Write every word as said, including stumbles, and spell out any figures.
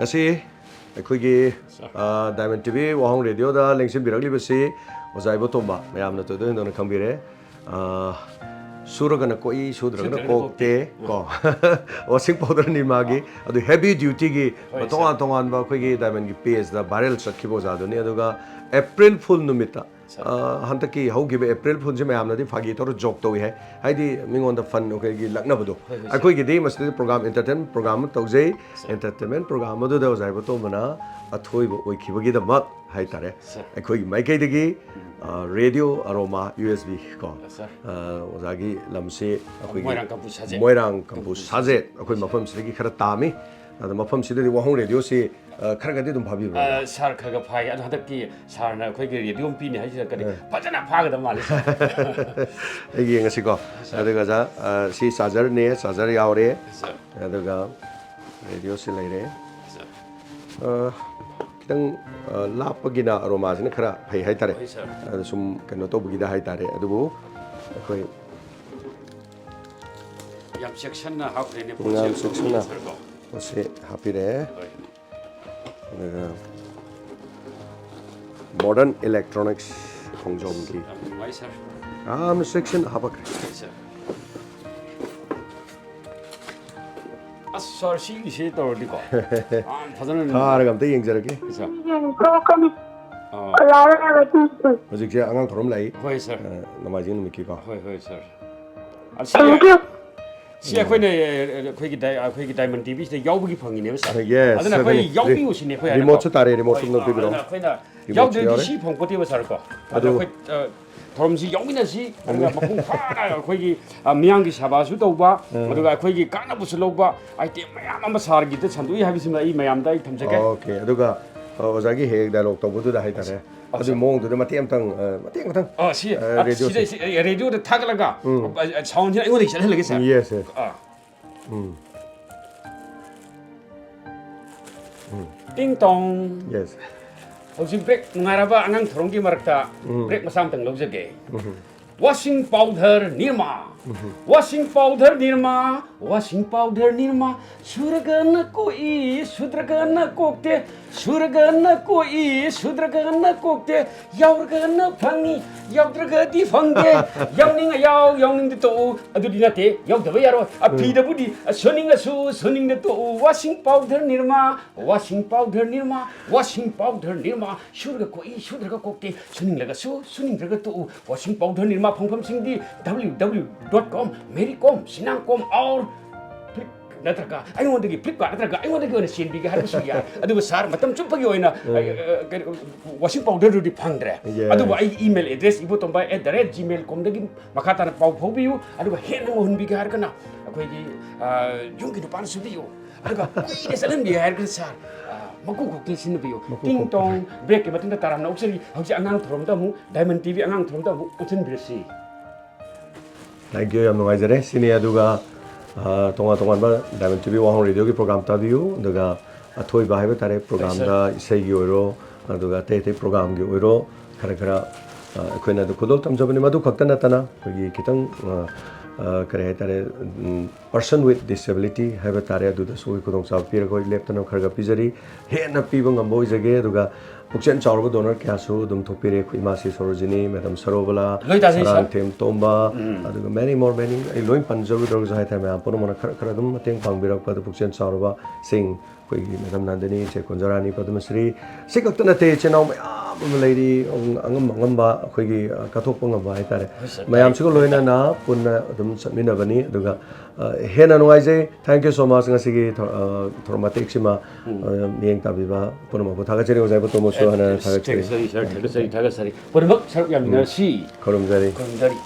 ꯉꯁꯤ ꯑꯩꯈꯣꯏꯒꯤ diamond T V ꯋꯥꯍꯣꯡ ꯔꯦꯗꯤꯑꯣꯗ ꯂꯦꯡꯁꯤꯟꯕꯤꯔꯛꯂꯤꯕꯁꯤ ꯑꯣꯖꯥ ꯏꯕꯣꯇꯣꯝꯕ, ꯃꯌꯥꯝꯅ ꯊꯣꯏꯗꯣꯛ ꯍꯦꯟꯗꯣꯛꯅ ꯈꯪꯕꯤꯔꯦ꯫ ꯑ, ꯁꯨꯔꯒꯅ ꯀꯣꯛꯏ, ꯁꯨꯗ꯭ꯔꯒꯅ ꯁꯨꯗ꯭ꯔꯒꯅ ꯀꯣꯛꯇꯦ, ꯀꯣꯛꯇꯦ꯫ ꯀꯣ꯫ ꯋꯥꯁꯤꯡ ꯄꯥꯎꯗꯔ ꯅꯤꯃꯥꯒꯤ, ꯑꯗꯨ ꯍꯦꯚꯤ ꯗ꯭ꯌꯨꯇꯤꯒꯤ ꯍꯣꯏ, ꯇꯣꯉꯥꯟ ꯁꯥꯔ꯫ ꯇꯣꯉꯥꯟꯕ ꯑꯩꯈꯣꯏꯒꯤ ꯗꯥꯏꯃꯟꯒꯤ ꯄꯦꯖꯇ ꯚꯥꯏꯔꯦꯜ ꯆꯠꯈꯤꯕ ꯑꯣꯖꯥꯗꯨꯅꯤ꯫ ꯑꯗꯨꯒ ꯑꯦꯄ꯭ꯔꯤꯜ ꯐꯨꯜ ꯅꯨꯃꯤꯠꯇ, ꯁꯥꯔ꯫ ꯑ, ꯍꯟꯗꯛꯀꯤ ꯍꯧꯈꯤꯕ ꯑꯦꯄ꯭ꯔꯤꯜ ꯐꯨꯜꯁꯦ ꯃꯌꯥꯝꯅꯗꯤ ꯐꯥꯒꯤ ꯇꯧꯔ ꯖꯣꯛ ꯇꯧꯏ ꯍꯥꯏ, ꯍꯥꯏꯗꯤ ꯃꯤꯉꯣꯟꯗ ꯐꯟ ꯑꯩꯈꯣꯏꯒꯤ ꯂꯛꯅꯕꯗꯣ꯫ ꯍꯣꯏ, ꯍꯣꯏ, ꯁꯥꯔ꯫ ꯑꯩꯈꯣꯏꯒꯤꯗꯤ ꯃꯁꯤꯗ ꯄ꯭ꯔꯣꯒ꯭ꯔꯥꯝ, ꯑꯦꯟꯇꯔꯇꯦꯟꯃꯦꯟ ꯄ꯭ꯔꯣꯒ꯭ꯔꯥꯝ ꯑꯃ ꯇꯧꯖꯩ꯫ ꯁꯥꯔ꯫ ꯑꯦꯟꯇꯔꯇꯦꯟꯃꯦꯟ ꯄ꯭ꯔꯣꯒ꯭ꯔꯥꯝ ꯑꯗꯨꯗ ꯑꯣꯖꯥ ꯏꯕꯣꯇꯣꯝꯕꯅ ꯑꯊꯣꯏꯕ ꯑꯣꯏꯈꯤꯕꯒꯤꯗꯃꯛ ꯍꯥꯏꯇꯥꯔꯦ, ꯁꯥꯔ꯫ ꯑꯩꯈꯣꯏꯒꯤ ꯃꯥꯏꯀꯩꯗꯒꯤ, ꯎꯝ꯫ ꯑ, radio aroma U S B ꯀꯣ, ꯁꯥꯔ꯫ ꯑ, ꯑꯣꯖꯥꯒꯤ ꯂꯝꯁꯤ ꯑꯩꯈꯣꯏꯒꯤ ꯃꯣꯏꯔꯥꯡ ꯀꯝꯄꯨ ꯁꯥꯖꯦꯠ꯫ ꯃꯣꯏꯔꯥꯡ ꯀꯝꯄꯨ ꯀꯝꯄꯨ ꯁꯥꯖꯦꯠ, ꯁꯥꯖꯦꯠ꯫ ꯑꯩꯈꯣꯏ ꯃꯐꯝꯁꯤꯗꯒꯤ ꯈꯔ ꯇꯥꯝꯃꯤ꯫ ꯑꯗꯣ ꯃꯐꯝꯁꯤꯗꯗꯤ ꯋꯥꯍꯣꯡ ꯔꯦꯗꯤꯑꯣꯁꯤ, ꯑ, ꯈꯔ ꯈꯔꯗꯤ ꯑꯗꯨꯝ ꯐꯥꯕꯤꯕ꯭ꯔꯥ? ꯑ, ꯁꯥꯔ, ꯈꯔ ꯈꯔ ꯐꯥꯏ꯫ ꯑꯗꯣ ꯍꯟꯗꯛꯀꯤ ꯁꯥꯔꯅ ꯑꯩꯈꯣꯏꯒꯤ ꯔꯦꯗꯤꯑꯣ ꯑꯃ ꯄꯤꯅꯤ ꯍꯥꯏꯁꯤꯗ ꯀꯔꯤ ꯑ꯫ ꯐꯖꯅ ꯐꯥꯒꯗꯕ ꯃꯥꯜꯂꯤ, ꯁꯥꯔ꯫ ꯑꯩ ꯌꯦꯡꯉꯁꯤꯀꯣ꯫ ꯁꯥꯔ꯫ ꯑꯗꯨꯒ ꯑꯣꯖꯥ, ꯑ, ꯁꯤ ꯆꯥꯔꯖꯔꯅꯦ, ꯆꯥꯔꯖꯔ ꯌꯥꯎꯔꯦ꯫ ꯁꯥꯔ꯫ ꯑꯗꯨꯒ ꯔꯦꯗꯤꯑꯣꯁꯤ ꯂꯩꯔꯦ꯫ ꯁꯥꯔ꯫ ꯑ, ꯈꯤꯇꯪ, ꯑ, ꯂꯥꯞꯄꯒꯤꯅ ꯑꯔꯣꯃꯥꯁꯤꯅ ꯈꯔ ꯐꯩ ꯍꯥꯏꯇꯥꯔꯦ꯫ ꯍꯣꯏ, ꯁꯥꯔ꯫ ꯑꯗ ꯁꯨꯝ ꯀꯩꯅꯣ ꯇꯧꯕꯒꯤꯗ ꯍꯥꯏꯇꯥꯔꯦ꯫ ꯑꯗꯨꯕꯨ ꯑꯩꯈꯣꯏ ꯌꯥꯝ ꯆꯦꯛꯁꯤꯟꯅ ꯍꯥꯞꯈ꯭ꯔꯦꯅꯦ, ꯌꯥꯝ ꯄꯣꯠꯁꯦ꯫ ꯆꯦꯛꯁꯤꯟꯅ꯫ ꯁꯥꯔꯀꯣ꯫ ꯃꯁꯤ ꯍꯥꯞꯄꯤꯔꯦ꯫ ꯍꯣꯏ꯫ ꯑꯗꯨꯒ ꯃꯣꯗꯔꯟ ꯏꯂꯦꯛꯇ꯭ꯔꯣꯅꯤꯛꯁ ꯈꯣꯡꯖꯣꯝꯒꯤ ꯌꯥꯝ ꯅꯨꯡꯉꯥꯏ, ꯁꯥꯔ꯫ ꯌꯥꯝꯅ ꯆꯦꯛꯁꯤꯟꯅ ꯍꯥꯞꯄꯛꯈ꯭ꯔꯦ꯫ ꯍꯣꯏ, ꯁꯥꯔ꯫ ꯑꯁ, ꯁꯥꯔ, ꯁꯤꯒꯤꯁꯦ ꯇꯧꯔꯗꯤꯀꯣ, ꯌꯥꯝ ꯐꯖꯅ ꯊꯥꯔꯒ ꯑꯝꯇ ꯌꯦꯡꯖꯔꯒꯦ꯫ ꯁꯥꯔ꯫ ꯑꯥ꯫ ꯍꯧꯖꯤꯛꯁꯦ ꯑꯉꯥꯡ ꯊꯧꯔꯝ ꯂꯥꯛꯏ꯫ ꯍꯣꯏ, ꯁꯥꯔ꯫ ꯑ, ꯅꯣꯡꯃꯥꯏꯖꯤꯡ ꯅꯨꯃꯤꯠꯀꯤꯀꯣ꯫ ꯍꯣꯏ, ꯍꯣꯏ, ꯁꯥꯔ꯫ ꯑꯁꯤ, ꯊꯦꯡꯀ꯭ꯌꯨ꯫ ꯁꯤ ꯑꯩꯈꯣꯏꯅ, ꯑ, ꯑꯩꯈꯣꯏꯒꯤ ꯗꯥꯏ-, ꯑꯩꯈꯣꯏꯒꯤ ꯗꯥꯏꯃꯟ ꯇꯤ ꯚꯤꯁꯤꯗ ꯌꯥꯎꯕꯒꯤ ꯐꯪꯉꯤꯅꯦꯕ, ꯁꯥꯔ꯫ ꯌꯦꯁ, ꯑꯗꯨꯅ ꯑꯩꯈꯣꯏ ꯑꯗꯨꯅꯤ꯫ ꯌꯥꯎꯕꯤꯌꯨ ꯁꯤꯅꯤ ꯑꯩꯈꯣꯏ ꯍꯥꯏꯅꯀꯣ꯫ ꯔꯤꯃꯣꯠꯁꯨ ꯇꯥꯔꯦ, ꯔꯤꯃꯣꯠꯁꯨ ꯍꯣꯏ, ꯑꯗꯨꯝ ꯂꯧꯕꯤꯔꯣ꯫ ꯑꯗꯨꯅ ꯑꯩꯈꯣꯏꯅ ꯔꯤꯃꯣꯠꯁꯨ ꯌꯥꯎꯗ꯭ꯔꯗꯤ ꯌꯥꯎꯔꯦ꯫ ꯁꯤ ꯐꯪꯄꯣꯠꯇꯦꯕ, ꯁꯥꯔꯀꯣ꯫ ꯑꯗꯨꯅ ꯑꯗꯨ ꯑꯩꯈꯣꯏ, ꯑ, ꯊꯧꯔꯝꯁꯤ ꯌꯥꯎꯃꯤꯟꯅꯁꯤ, ꯑꯗꯨꯒ ꯃꯄꯨꯡ ꯐꯥꯅ ꯑꯩꯈꯣꯏꯒꯤ, ꯑ, ꯃꯤꯌꯥꯝꯒꯤ ꯁꯦꯕꯥꯁꯨ ꯇꯧꯕ, ꯎꯝ꯫ ꯑꯗꯨꯒ ꯑꯩꯈꯣꯏꯒꯤ ꯀꯥꯟꯅꯕꯁꯨ ꯂꯧꯕ, ꯑꯥꯏꯇꯦꯝ ꯃꯌꯥꯝ ꯑꯃ ꯁꯥꯔꯒꯤꯗ ꯁꯟꯗꯣꯛꯏ ꯍꯥꯏꯕꯁꯤꯃ ꯑꯩ ꯃꯌꯥꯝꯗ ꯑꯩ ꯊꯝꯖꯒꯦ꯫ ꯑꯣꯀꯦ, ꯑꯗꯨꯒ, ꯑ, ꯑꯣꯖꯥꯒꯤ ꯍꯦꯛ ꯍꯦꯛ ꯗꯥꯏꯂꯣꯛ ꯇꯧꯕꯗꯨꯗ ꯍꯥꯏꯇꯥꯔꯦ꯫ ꯑꯁ, ꯑꯗꯨꯒꯤ ꯑꯁ꯫ ꯃꯑꯣꯡꯗꯨꯗ ꯃꯇꯦꯛ ꯑꯃꯇꯪ, ꯑ, ꯃꯇꯦꯛ ꯑꯃꯇꯪ, ꯑ, ꯁꯤ, ꯑ, ꯑ, ꯔꯦꯗꯤꯑꯣꯁꯦ꯫ ꯁꯤꯗ, ꯁꯤ, ꯑ, ꯔꯦꯗꯤꯑꯣꯗ ꯊꯥꯒꯠꯂꯒ, ꯎꯝ꯫ ꯑ, ꯑ, ꯁꯥꯎꯟꯁꯤꯅ ꯑꯩꯉꯣꯟꯗꯒꯤ ꯆꯠꯍꯜꯂꯒꯦ, ꯁꯥꯔ꯫ Yes, yes. ꯑꯥ꯫ ꯎꯝ꯫ ꯎꯝ꯫ ꯇꯤꯡ ꯇꯣꯡ꯫ ꯌꯦꯁ꯫ ꯍꯧꯖꯤꯛ ꯕ꯭ꯔꯦꯛ, ꯅꯨꯡꯉꯥꯏꯔꯕ ꯑꯉꯥꯡ ꯊꯧꯔꯝꯒꯤ ꯃꯔꯛꯇ ꯎꯝ꯫ ꯕ꯭ꯔꯦꯛ ꯃꯆꯥ ꯑꯃꯇꯪ ꯂꯧꯖꯒꯦ꯫ Um. Washing powder Nirma. Washing powder Nirma, washing powder Nirma, ꯁꯨꯔꯒꯅ ꯀꯣꯛꯏ, ꯁꯨꯗ꯭ꯔꯒꯅ ꯀꯣꯛꯇꯦ, ꯁꯨꯔꯒꯅ ꯀꯣꯛꯏ, ꯁꯨꯗ꯭ꯔꯒꯅ ꯀꯣꯛꯇꯦ, ꯌꯥꯎꯔꯒꯅ ꯐꯪꯉꯤ, ꯌꯥꯎꯗ꯭ꯔꯒꯗꯤ ꯐꯪꯗꯦ, ꯌꯥꯎꯅꯤꯡ ꯌꯥꯎ, ꯌꯥꯎꯅꯤꯡꯗ ꯇꯣꯛꯎ, ꯑꯗꯨꯗꯤ ꯅꯠꯇꯦ, ꯌꯥꯎꯗꯕ ꯌꯥꯔꯣꯏ, ꯑ, ꯎꯝ꯫ ꯐꯤꯗꯕꯨꯗꯤ, ꯑ, ꯁꯨꯅꯤꯡꯉꯁꯨ ꯁꯨꯅꯤꯡꯗ ꯇꯣꯛꯎ, washing powder Nirma, washing powder Nirma, washing powder Nirma, ꯁꯨꯔꯒ ꯀꯣꯛꯏ, ꯁꯨꯗ꯭ꯔꯒ ꯀꯣꯛꯇꯦ, ꯁꯨꯅꯤꯡꯂꯒꯁꯨ ꯁꯨꯅꯤꯡꯗ꯭ꯔꯒ ꯇꯣꯛꯎ, washing powder Nirma ꯐꯪꯐꯝꯁꯤꯡꯗꯤ www.mericom, sinangcom or Flip ꯅꯠꯇ꯭ꯔꯒ ꯑꯩꯉꯣꯟꯗꯒꯤ Flipkart ꯅꯠꯇ꯭ꯔꯒ ꯑꯩꯉꯣꯟꯗꯒꯤ ꯑꯣꯏꯅ ꯆꯦꯟꯕꯤꯒꯦ ꯍꯥꯏꯕꯁꯨ ꯌꯥꯏ꯫ ꯑꯗꯨꯕꯨ sir, ꯃꯇꯝ ꯆꯨꯞꯄꯒꯤ ꯑꯣꯏꯅ, ꯎꯝ꯫ ꯑ, ꯑ, ꯀꯩꯅꯣ, washing powder ꯗꯨꯗꯤ ꯐꯪꯗ꯭ꯔꯦ꯫ Yes꯫ ꯑꯗꯨꯕꯨ ꯑꯩꯒꯤ email address, ibotombai at the rate gmail comꯗꯒꯤ ꯃꯈꯥ ꯇꯥꯅ ꯄꯥꯎ ꯐꯥꯎꯕꯤꯌꯨ꯫ ꯑꯗꯨꯒ ꯍꯦꯟꯅ ꯉꯧꯍꯟꯕꯤꯒꯦ ꯍꯥꯏꯔꯒꯅ ꯑꯩꯈꯣꯏꯒꯤ, ꯑ, ꯌꯨꯝꯒꯤ ꯅꯨꯄꯥꯅ ꯁꯨꯕꯤꯌꯨ꯫ ꯑꯗꯨꯒ ꯀꯨꯏꯅ ꯆꯠꯍꯟꯕꯤꯒꯦ ꯍꯥꯏꯔꯒꯅ sir, ꯑ, ꯃꯀꯨ ꯈꯣꯛꯇꯣꯛ ꯁꯤꯖꯤꯟꯅꯕꯤꯌꯨ꯫ ꯃꯀꯨ ꯇꯤꯡ ꯈꯣꯛꯇꯣꯛ꯫ ꯇꯣꯡ, break ꯀꯤ ꯃꯇꯨꯡꯗ ꯇꯔꯥꯝꯅ ꯑꯣꯛꯆꯔꯤ꯫ ꯍꯧꯖꯤꯛ ꯑꯉꯥꯡ ꯊꯧꯔꯝꯗ ꯑꯃꯨꯛ Diamond TV ꯑꯉꯥꯡ ꯊꯧꯔꯝꯗ ꯑꯃꯨꯛ ꯑꯣꯟꯁꯤꯟꯕꯤꯔꯁꯤ꯫ Thank you, ꯌꯥꯝ ꯅꯨꯡꯉꯥꯏꯖꯔꯦ꯫ ꯁꯤꯅꯤ ꯑꯗꯨꯒ, ꯑ, ꯇꯣꯉꯥꯟ ꯇꯣꯉꯥꯟꯕ Diamond TV ꯋꯥꯍꯪ ꯔꯦꯗꯤꯑꯣꯒꯤ program ꯇꯥꯕꯤꯌꯨ꯫ ꯑꯗꯨꯒ ꯑꯊꯣꯏꯕ ꯍꯥꯏꯕ ꯇꯥꯔꯦ, program ꯗ ꯏꯁꯩꯒꯤ ꯑꯣꯏꯔꯣ, ꯑꯗꯨꯒ ꯑꯇꯩ ꯑꯇꯩ program ꯒꯤ ꯑꯣꯏꯔꯣ, ꯈꯔ ꯈꯔ, ꯑ, ꯑꯩꯈꯣꯏꯅ ꯑꯗꯨ ꯈꯨꯗꯣꯜ ꯇꯝꯖꯕꯅꯤ꯫ ꯃꯗꯨ ꯈꯛꯇ ꯅꯠꯇꯅ ꯑꯩꯈꯣꯏꯒꯤ ꯈꯤꯇꯪ, ꯑ, ꯑ, ꯀꯔꯤ ꯍꯥꯏꯇꯥꯔꯦ, ꯎꯝ, person with disability ꯍꯥꯏꯕ ꯇꯥꯔꯦ, ꯑꯗꯨꯗꯁꯨ ꯑꯩꯈꯣꯏ ꯈꯨꯗꯣꯡꯆꯥꯕ ꯄꯤꯔꯒ ꯑꯩꯈꯣꯏ ꯂꯦꯞꯇꯅ ꯈꯔ ꯈꯔ ꯄꯤꯖꯔꯤ꯫ ꯍꯦꯟꯅ ꯄꯤꯕ ꯉꯝꯕ ꯑꯣꯏꯖꯒꯦ꯫ ꯑꯗꯨꯒ ꯄꯨꯛꯆꯦꯜ ꯆꯥꯎꯔꯕ donor ꯀꯌꯥꯁꯨ ꯑꯗꯨꯝ ꯊꯣꯛꯄꯤꯔꯦ꯫ ꯑꯩꯈꯣꯏ ꯏꯃꯥ ꯁꯤ ꯁꯣꯔꯣꯖꯤꯅꯤ, madam ꯁꯔꯣꯕꯂꯥ, ꯂꯣꯏ ꯇꯥꯖꯩ, sir꯫ ꯁꯔꯥꯡꯊꯦꯝ ꯇꯣꯝꯕ, ꯎꯝ꯫ ꯑꯗꯨꯒ many more, many, ꯑꯩ ꯂꯣꯏ ꯄꯟꯖꯔꯨꯗ꯭ꯔꯒꯁꯨ ꯍꯥꯏꯇꯥꯔꯦ, ꯃꯌꯥꯝ ꯄꯨꯝꯅꯃꯛꯅ ꯈꯔ ꯈꯔ ꯑꯗꯨꯝ ꯃꯇꯦꯡ ꯄꯥꯡꯕꯤꯔꯛꯄꯗ ꯄꯨꯛꯆꯦꯜ ꯆꯥꯎꯔꯕꯁꯤꯡ, ꯑꯩꯈꯣꯏꯒꯤ madam ꯅꯟꯗꯅꯤ, ꯏꯆꯦ ꯀꯨꯟꯖꯔꯥꯅꯤ, ꯄꯗꯃꯁ꯭ꯔꯤ, ꯁꯤ ꯈꯛꯇ ꯅꯠꯇꯦ, ꯏꯆꯤꯟ ꯏꯅꯥꯎ ꯃꯌꯥꯝ ꯑꯃ ꯂꯩꯔꯤ, ꯑꯉꯝ ꯑꯉꯝꯕ ꯑꯩꯈꯣꯏꯒꯤ, ꯑ, ꯀꯠꯊꯣꯛꯄ ꯉꯝꯕ ꯍꯥꯏꯇꯥꯔꯦ꯫ ꯍꯣꯏ, sir꯫ ꯃꯌꯥꯝꯁꯤꯒ ꯂꯣꯏꯅꯅ ꯄꯨꯟꯅ ꯑꯗꯨꯝ ꯆꯠꯃꯤꯟꯅꯕꯅꯤ꯫ ꯑꯗꯨꯒ, ꯑ, ꯍꯦꯟꯅ ꯅꯨꯡꯉꯥꯏꯖꯩ꯫ Thank you so much, ꯉꯁꯤꯒꯤ ꯊꯧ-, ꯑ, ꯊꯧꯔꯝ ꯃꯇꯦꯛꯁꯤꯃ, ꯎꯝ꯫ ꯑ, ꯃꯤꯠꯌꯦꯡ ꯇꯥꯕꯤꯕ ꯄꯨꯝꯅꯃꯛꯄꯨ ꯊꯥꯒꯠꯆꯔꯤ꯫ ꯑꯣꯖꯥ ꯏꯕꯣꯇꯣꯝꯕꯁꯨ ꯑꯦ, ꯍꯥꯟꯅ ꯊꯥꯒꯠꯆꯔꯤ꯫ ꯊꯥꯒꯠꯆꯔꯤ, sir, ꯊꯥꯒꯠꯆꯔꯤ, ꯊꯥꯒꯠꯆꯔꯤ꯫ ꯄꯨꯝꯅꯃꯛ ꯁꯔꯨꯛ ꯌꯥꯃꯤꯟꯅꯔꯁꯤ꯫ ꯎꯝ꯫ ꯈꯨꯔꯨꯝꯖꯔꯤ꯫ ꯈꯨꯔꯨꯝꯖꯔꯤ꯫